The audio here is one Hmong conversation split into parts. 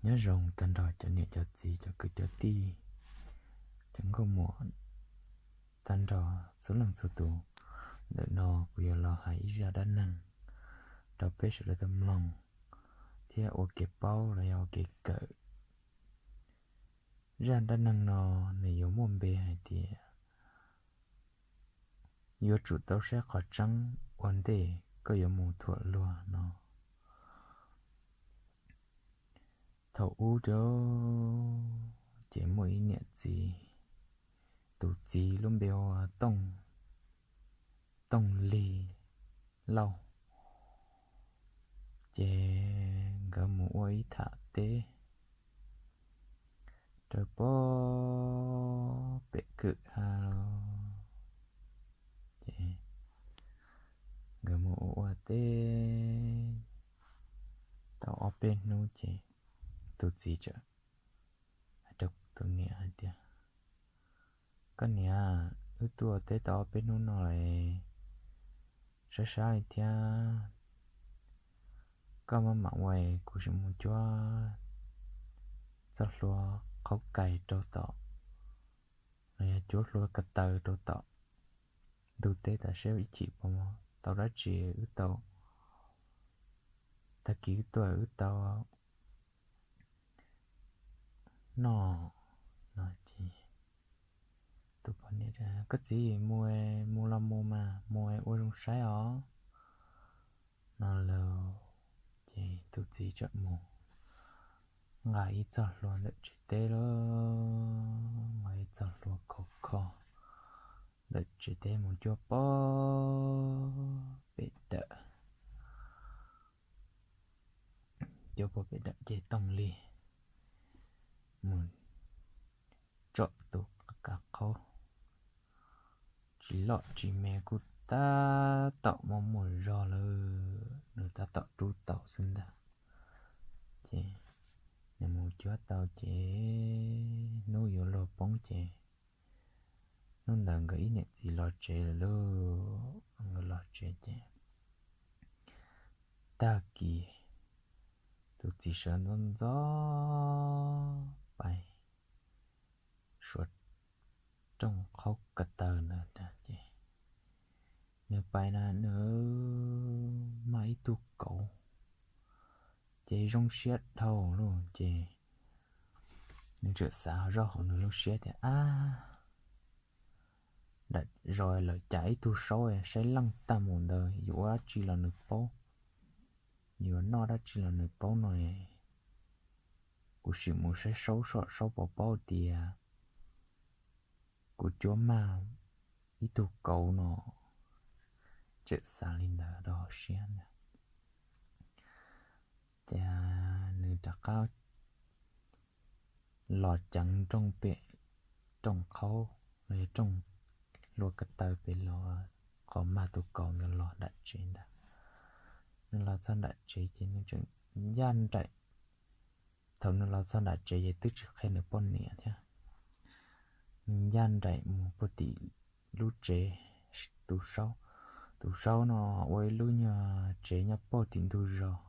Nyob zoo tag nrho cov niam cov txiv, cov kwv cov tij, cov nkauj muam, tag nrho txhua leej txhua tus. Ntawm no kuv yuav los hais ib zaj dab neeg rau peb sawv daws tau mloog thiab ua kev paub los yog ua kev kawm. Zaj dab neeg no nws yuav muaj npe hais tias yuav tsum tau saib qhov tseeb ua ntej koj yuav mus thuam luag no. Thaum ub ces muaj ib niam txiv, tus txiv lub npe ua Tooj Lig Lauj. Ces nkawd mus ua ib tham teb rau pem kwm ha. Ces nkawd mus ua ua teb tau ob peb hnub ces tus txiv txawm hais rau tus niam hais tias, Koj niam, wb tuaj ua teb tau ob peb hnub no lawm, sab sab li thiab. Koj maj mam ua, kuv sim mus cuab txoj hlua qhaub kais rau tom, los yog cuab hlua ko taw rau tom ntug teb tom seb ib chim puas tau dab tsi wb tau, tag kis wb tuaj wb tau noj no. Ces tus poj niam, Koj txiv, mus, mus los mus mas, mus ua zoo saib os no lawm. Ces tus txiv txawm mus nqa ib txoj hlua ntawm tsev teb lawm, nqa ib txoj hlua khov kho ntawm tsev teb mus cuab pem dawm. Cuab pem dawm ces Tooj Lig mus tsom tus kav qhaub tsis loj tsis me, kuj tab tom muaj muaj zog lawm, nws tab tom rub tau xwb ntag. Ces nws mus cuab tau ces hnub yuav luag poob ces hnub ntawd nkawd ib niam txiv los tsev lawm lauj. Nkawd los tsev ces tag kis tus txiv sawv ntxov ntxov pais suav rooj qhaub ko taw ntawd ces nws pais na nws mag ib tug kauv ces zoo siab dhau lawm ces nws txawm xav zoj hauv nws lub siab tias, Ab, zos lawm cas ib tug saub saib leej tag mus ntawd, yuav ua dab tsi los nws paub, yuav noj dab tsi los nws paub no, kuv sim mus saib saub seb saub puas paub tias kuv cuab mag ib tug kauv no. Txawm xav li ntawd rau hauv siab ntag. Ces nws rov qab los ceev nrooj pem rooj qhaub los yog rooj hlua ko taw pem los qhov mag tus kauv ntawd los nram tsev ntag. Nws los txog nram tsev ces nws tseem ncaj nraim, thaum nws los txog nram tsev ces twb tsis qhia nws poj niam thiab. Nws ncaj nraim mus puag tim lub tsev tus saub. Tus saub no ua ib lub nyuag tsev nyob puag tim ntug zos.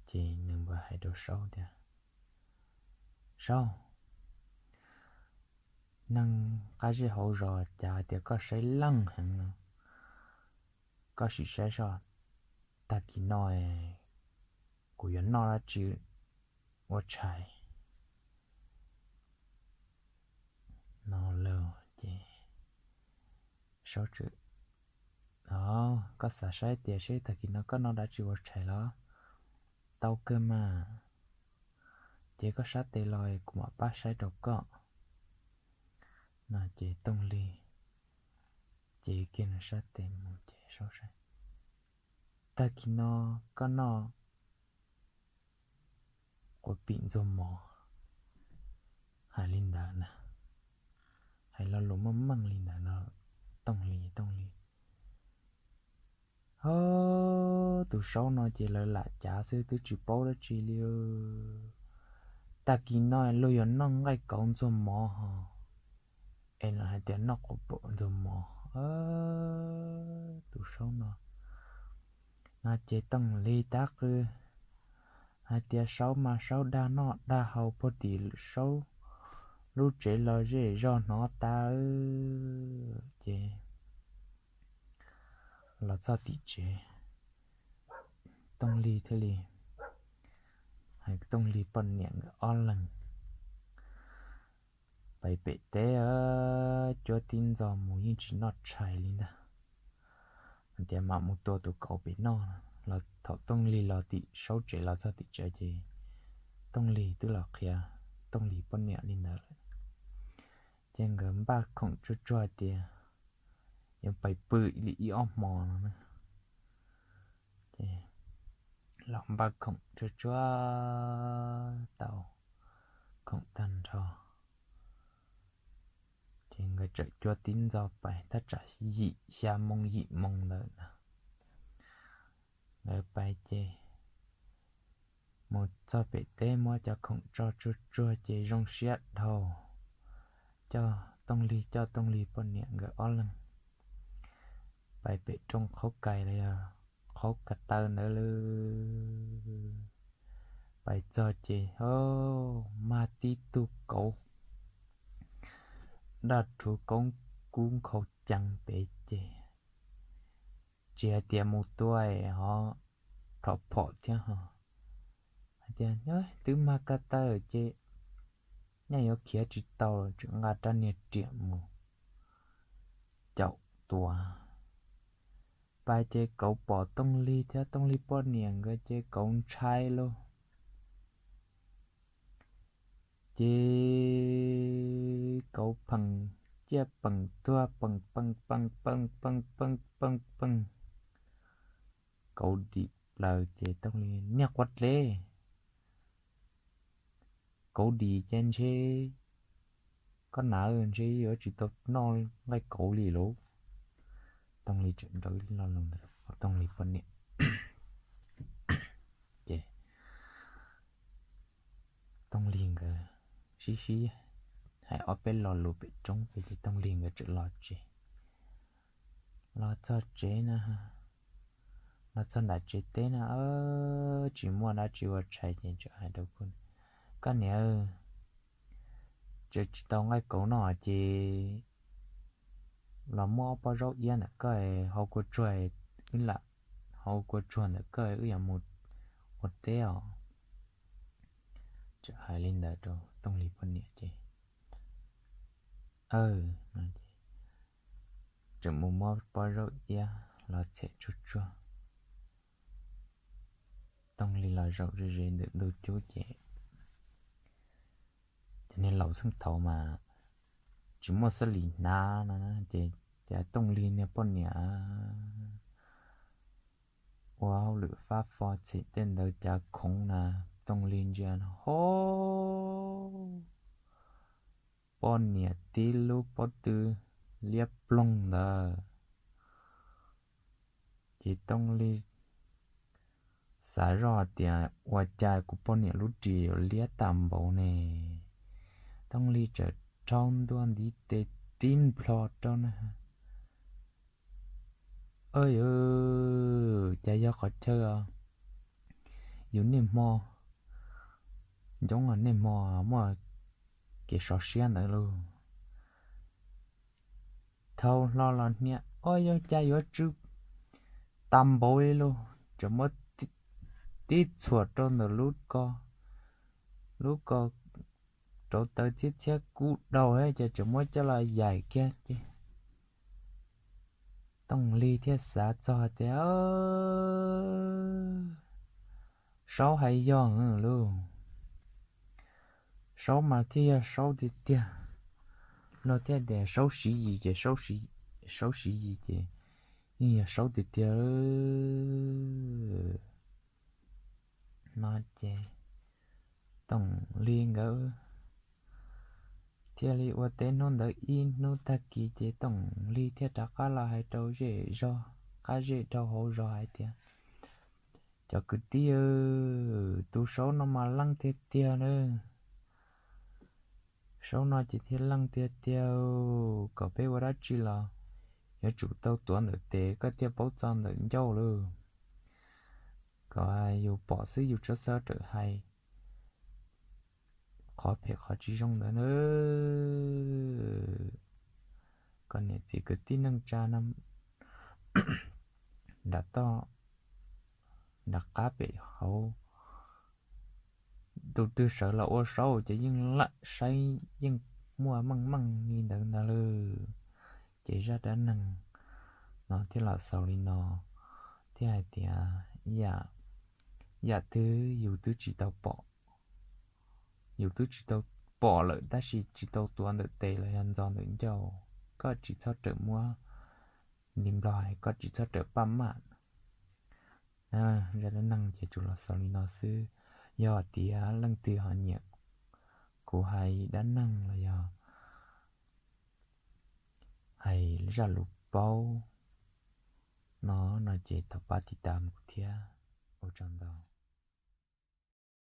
Ces nws mam hais rau saub tias, Saub, neeg qab zej hauv zos cas tias koj saib leej heev no, koj sim saib seb tag kis no kuv yuav noj dab tsi ua tshais no lawm. Ces saub txawm, Os, koj xav saib tias seb tag kis no koj noj dab tsi ua tshais los? Tau kawg mas. Ces koj sab tes los kuv mam pab saib rau koj no. Ces Tooj Lig ces kiag nws sab tes mus ces saub saib, Tag kis no koj noj quav pim ntxuag mov. Hais li ntawd na, hais lo lus meej meej li ntawd no, Tooj Lis, Tooj Lis. Ho, tus saub no ces lawv lam cav xwb twb tsis paub dab tsi li. Tag kis no luag yog noj nqaij kauv ntxuag mov ho, es no hais tias noj quav pim ntxuag mov. Tus saub no, no ces Tooj Lis tab qw, hais tias Saub mas Saub dag noj dag haus puag tim Saub lub tsev los zej zog hnov tas. Ces los txog tim tsev, Tooj Lig thiaj li hais Tooj Lig poj niam nkawd ob leeg pais pem teb, cuab tib ntxo mus yeej tsis noj tshais li ntag. Hais tias mam mus tua tus kauv pem noj. Los thaum Tooj Lig los tim Saub tsev, los txog tim tsev ces Tooj Lig twb los qhia Tooj Lig poj niam li ntawd lawm. Ces nkawd npaj khoom tsuag tsuag tias yuav pais pw li ib ob hmo no na. Ces los npaj khoom tsuag tsuag tau khoom tag nrho, ces nkawd txawm cuab tib ntxo pais thaj tsam yim xya moo yim moo ntawd na. Nkawd pais ces mus txog pem teb muab cov khoom tso tsuag tsuag ces zoo siab dhau, coj Tooj Lig, coj Tooj Lig poj niam nkawd ob leeg pais pem rooj qhaub kais los yog qhaub ko taw ntawd lawm. Pais txog ces, o, mag tib tug kauv daj rhuv koob kub nkhaus cees pem ces tsis hais tias mus tua es ho plhom phom thiab ho hais tias twb mag ko taw ces nyaj yuav khiav tsis tau los tseem nqa rab niag riam mus caum tua. Pais ces kauv pom Tooj Lig thiab Tooj Lig poj niam nkawd ces kauv ntshai lauj. Ces kauv pheem ciaj peem tuag peem peem peem peem peem peem peem peem, kauv dim plaws ces Tooj Lig, niag quav dlev, kauv dim ces ntshe koj nav ntshe yuav tsis tau noj nqaij kauv li lauj. Tooj Lig tseem nrau ib lo lus ntawd rau Tooj Lig poj niam. Ces Tooj Lig nkawd sib sib hais ob peb lo lus pem roob pem ces Tooj Lig nkawd txawm los tsev. Los txog tsev na, los txog nram tsev teb na, tsis muaj dab tsi ua tshais ces txawm hais rau, koj niam, tseem tsis tau nqaij kauv noj ces los muab ob pob zaub iab ntawm koj hau kua tsuag, wb lam hau kua tsuag ntawm koj wb yuav mus ua teb os. Txawm hais li ntawd rau Tooj Lig poj niam ces, aw, tseem mus muab pob zaub iab los txham tsuag tsuag. Tooj Lig los zaum ze ze ntawm ntug cub ces, ces niag laus xeeb thaud mas tsis muaj xab lis hnav no ces, ces Tooj Lig niag poj niam ua hauj lwm fab fo txham tej ntawd cav khoov na, Tooj Lig ntsia no ho poj niam tib lub pob tw liab ploog ntawd. Ces Tooj Lig xav zoj tias ua cas kuv poj niam lub ris yuav liab tag npaum ne. Tooj Lig txawm rhaub ntua ntiv tes tib nplho rau na. Aw, cas yog qhov chaw os, yus niaj hmo ncoob niaj hmo muaj kev sov siab ntawd lauj. Thau hlo los hnia, o, yog cas yuav tsw tag npaum li lauj. Txawm muab tib txhuam rau ntawm lub ko, lub ko rauv taws txhiab txhiab kub daus thiab ces txawm muab coj los yaim kiag ces Tooj Lig thiaj xav txog tias, Saub hais yog lauj, Saub mas thiaj yog Saub tiag tiag. Luag thiaj tias Saub Siv Yis ces Saub Siv Yis ces yeej yog Saub tiag tiag. No ces Tooj Lig nkawd thiaj li ua teb hnub ntawd ib hnub tag kis ces Tooj Lig thiaj rov qab los hais rau zej zog, qab zej rau hauv zos hais tias, Cov kwv tij, tus Saub no mas leej tiag tiag na. Saub no ces thiaj leej tiag tiag, kom peb ua dab tsi los yuav tsum tau tuav ntawm tes koj thiaj paub txog ntawm ncauj lauj. Thaum yus pom xwb yus txhob txhob rawm hais qhov phem qhov tsis zoo ntawd na. Kom niam txiv kwv tij neej tsa no nram toj nram qab pem hauv, tus twg sawv los ua saub ces yeej lam saib yeej muaj meej meej li ntawd ntag lawm. Ces zaj dab neeg no thiaj los xaus li no, thiab hais tias yam twg yus twb tsis tau pom, yus twb tsis tau pom lawm tab sis tsis tau tuav ntawm tes los yog ntxo ntawm ncauj, koj tsis txhob rawm muab li nplog hais koj tsis txhob rawm paj maj. Zaj dab neeg ces tsuas los xaus li no xwb. Yog tias leej twg ho nyiam kuv hais dab neeg los yog hais zaj lus paub no no ces thov pab tiv tam kuv thiab. Ua tsaug ntau.